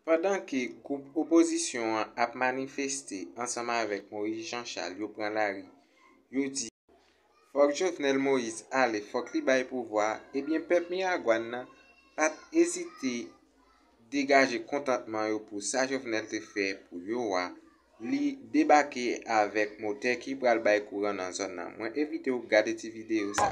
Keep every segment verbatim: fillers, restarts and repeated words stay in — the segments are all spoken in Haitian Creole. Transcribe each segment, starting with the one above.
Pandan ke gwoup opozisyon an ap manifeste ansanm avèk Moïse Jean Charles, yo pran lari, yo di, fòk Jovenel Moïse ale, fòk li bay pouvwa a, ebyen pèp Miragwàn nan pa t ezite degaje kontantman yo pou sa Jovenel te fè pou yo a. Li debake avèk motè ki pral bay kouran nan zòn nan. Mwen envite w gade ti videyo sa.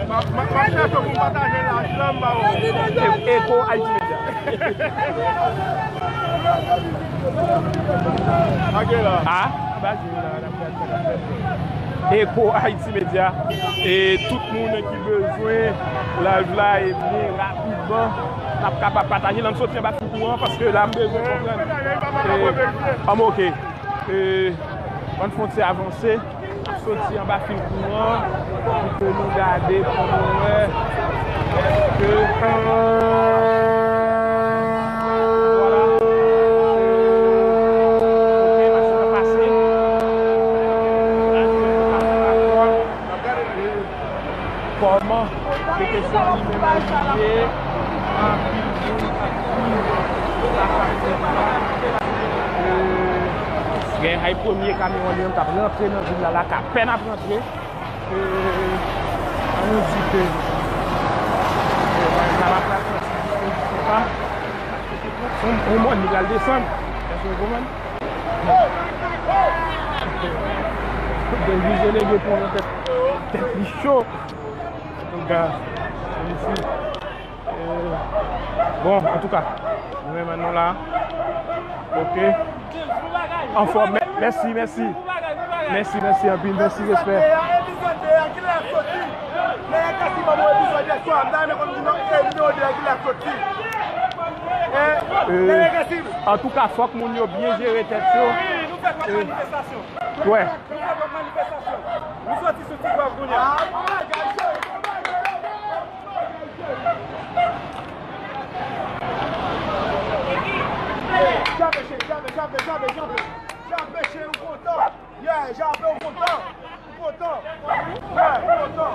M ap, m ap, m ap chèche pou m pataje laj la, m ba ou. E-, Echo Haïti Media. Ok la. Ah? Anba je la, n ap gade sa k ap fèt. Echo Haïti Media. E tout moun ki bezwen live la, e byen rapidman, n ap kapab pataje l. Ann soti anba fil kouran, paske la m bezwen konprann. E, ann, ok. E, ann fè yon ti avanse. Soti anba fil kouran, pou ke nou gade, pou nou wè, èske, vwala. Ok, machin nan pase. La, nou pase dakò. Kòman ke kesyon an li menm al ye, anpil moun ap swiv sa k ap fèt la. E, gen ay premye kamyon an li menm k ap rantre nan vil la, la k apèn ap rantre. E, ann nou di ke, e, sa va pral santi, santi pa. Yon, yon mòn li pral desann. Èske w konprann? Depi delege pran yon tèt, tèt li cho. Antouka, se isi. E, bon, antouka, nou menm nou la. Ok. Anfòm, mè-, mèsi, mèsi. Mèsi, mèsi anpil, mèsi, respè. E, antouka, fòk moun yo byen jere tèt yo. E, wè. Jape, che, jape, jape, jape, jape. Jape, che, ou kontan? Yeah, jape, ou kontan? Ou kontan? Yeah, ou kontan?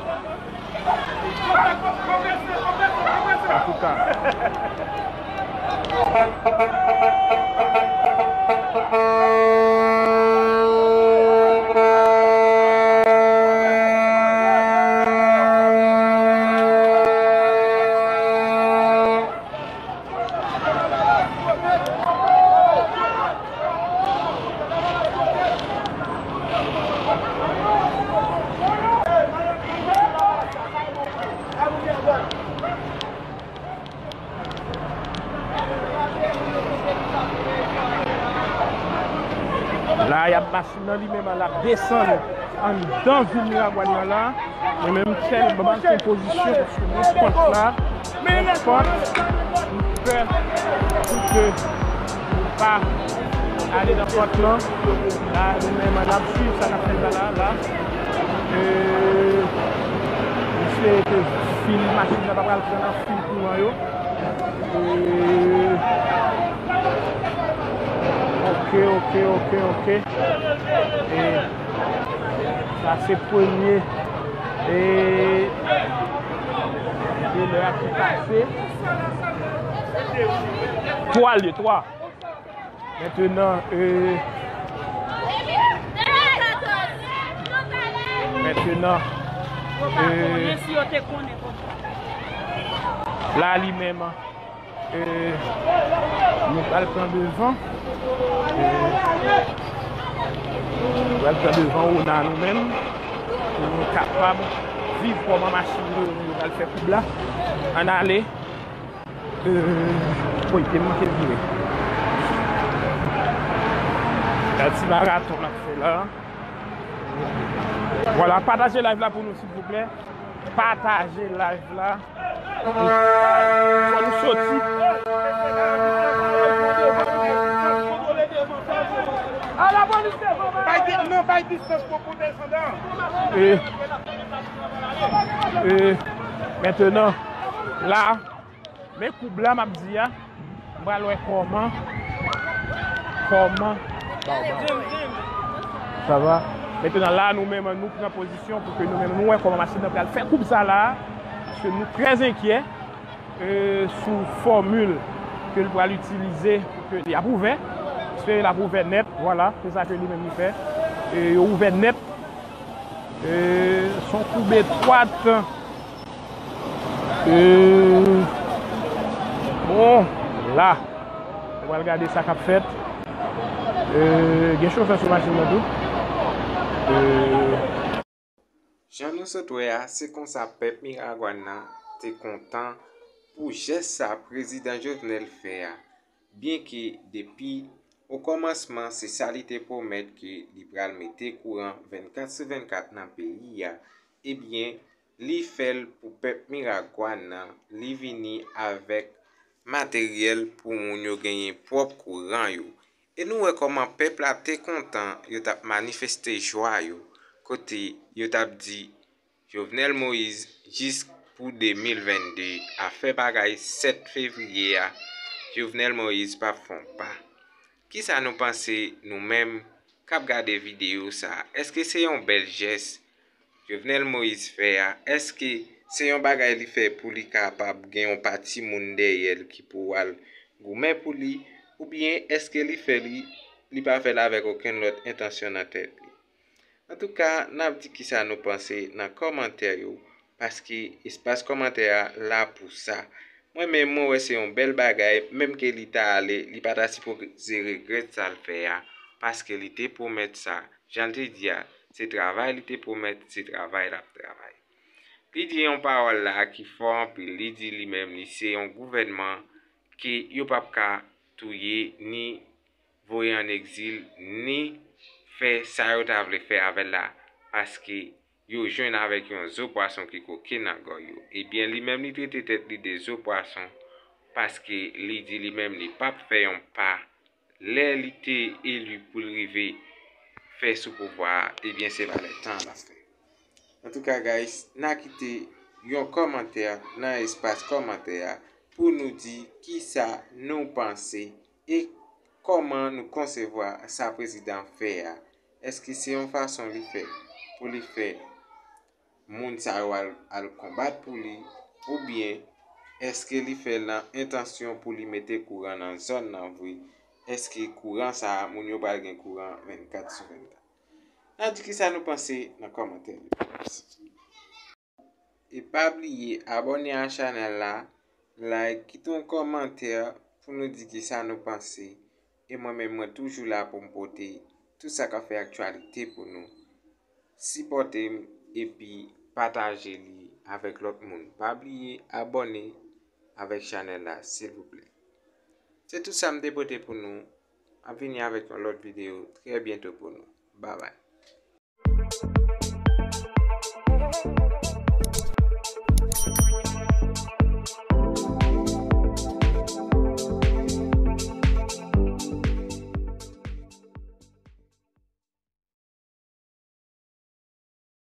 Antouka. La, y ap mache nan li menm, l ap desann anndan vil Miragwàn nan la. Mwen menm, tèlman m se pozisyon, paske mwen pant la, mwen pant, m pè pou ke m pa ale nan pant lan. La, nou menm, n ap swiv sa k ap fèt la, la, la. E, m swete ke fil machin nan pa pral pran nan fil kouran yo. E, ok, ok, ok, ok. E, sa se premye, e, de lè a ki pase. Twa l ye, twa. Mentenan, e, mentenan, e, la li menm, e, nou pral pran devan, e, nou pral pran devan Ona nou menm, pou nou kapab viv kòman machin yo, yo pral fè koub la. Ann ale. E, woy, te manke vire. Ti maraton n ap fè la. Vwala, pataje live la pou nou, silvouplè. Pataje live la. Fò nou soti. Bay di-, non, bay distans pou, pou desandan. E, e, mentenan, la, men koub la, m ap di a, m pral wè kòman, kòman, sa va? Mentenan, la, nou menm, nou pran pozisyon pou ke nou menm, nou wè kòman machin nan pral fè koub sa la, paske nou trè enkyè, e, sou fòmil ke l pral itilize pou ke l ap ouvè. Espere l ap ouvè nèt, vwala, se sa ke li menm li fè. E, yo ouvè nèt. E, se yon koub etwat. E, bon, la, nou pral gade sa k ap fèt. E, gen chofè sou machin nan tou. E, jan nou sot wè a, se konsa pèp Miragwàn nan te kontan pou jès sa prezidan Jovenel fè a. Byenke depi okòmansman se sa li te pwomèt ke li pral mete kouran vennkat sou vennkat nan peyi a, ebyen, li fè l pou pèp Miragwàn nan, li vini avèk materyèl pou moun yo genyen pwòp kouran yo. E nou wè kòman pèp la te kontan, yo t ap manifeste jwa yo, kote yo t ap di, Jovenel Moïse, jis pou de mil vennde, a fè bagay sèt fevriye a, Jovenel Moïse p ap fè yon pa. Kisa nou panse, nou menm k ap gade videyo sa a? Èske se yon bèl jès Jovenel Moïse fè a? Èske se yon bagay li fè pou li kapab gen yon pa timoun dèyè l ki pou al goumen pou li? Oubyen èske li fè li, li pa fè l avèk okenn lòt entansyon nan tèt li? Antouka, n ap di kisa nou panse nan kòmantè yo, paske espas kòmantè a la pou sa. Mwen menm, mwen wè se yon bèl bagay, menm ke li ta ale, li pa ta sipoze regrèt sa l fè a, paske li te pwomèt sa. Jan l te di a, se travay li te pwomèt, se travay l ap travay. Li di yon pawòl la ki fò anpil, li di li menm, li se yon gouvènman ke yo p ap ka touye, ni voye ann egzil, ni fè sa yo ta vle fè avè l la, paske yo jwenn avèk yon zo pwason ki koke nan gò yo. Ebyen, li menm li trete tèt li de zo pwason, paske li di li menm li p ap fè yon pa. Lè li te eli pou l rive fè sou pouvwa a, ebyen, se valè tan l ap fè. Antouka, guys, n a kite yon kòmantè nan espas kòmantè a pou nou di kisa nou panse e kòman nou konsevwa sa prezidan fè a. Èske se yon fason li fè pou li fè moun sa yo al, al konbat pou li, oubyen èske li fè l nan entansyon pou li mete kouran nan zòn nan vre? Èske kouran sa a, moun yo pral gen kouran vennkat sou vennkat? N a di kisa nou panse nan kòmantè yo. E pa bliye abòne a chanèl la, like, kite yon kòmantè pou nou di kisa nou panse. E mwen menm, mwen toujou la pou m pote tout sa k ap fè aktyalite pou nou. Sipòte m epi pataje li avèk lòt moun. Pa bliye abòne avèk chanèl la, silvouplè. Se tout sa m te pote pou nou. M ap vini avèk yon lòt videyo trè byento pou nou. Babay.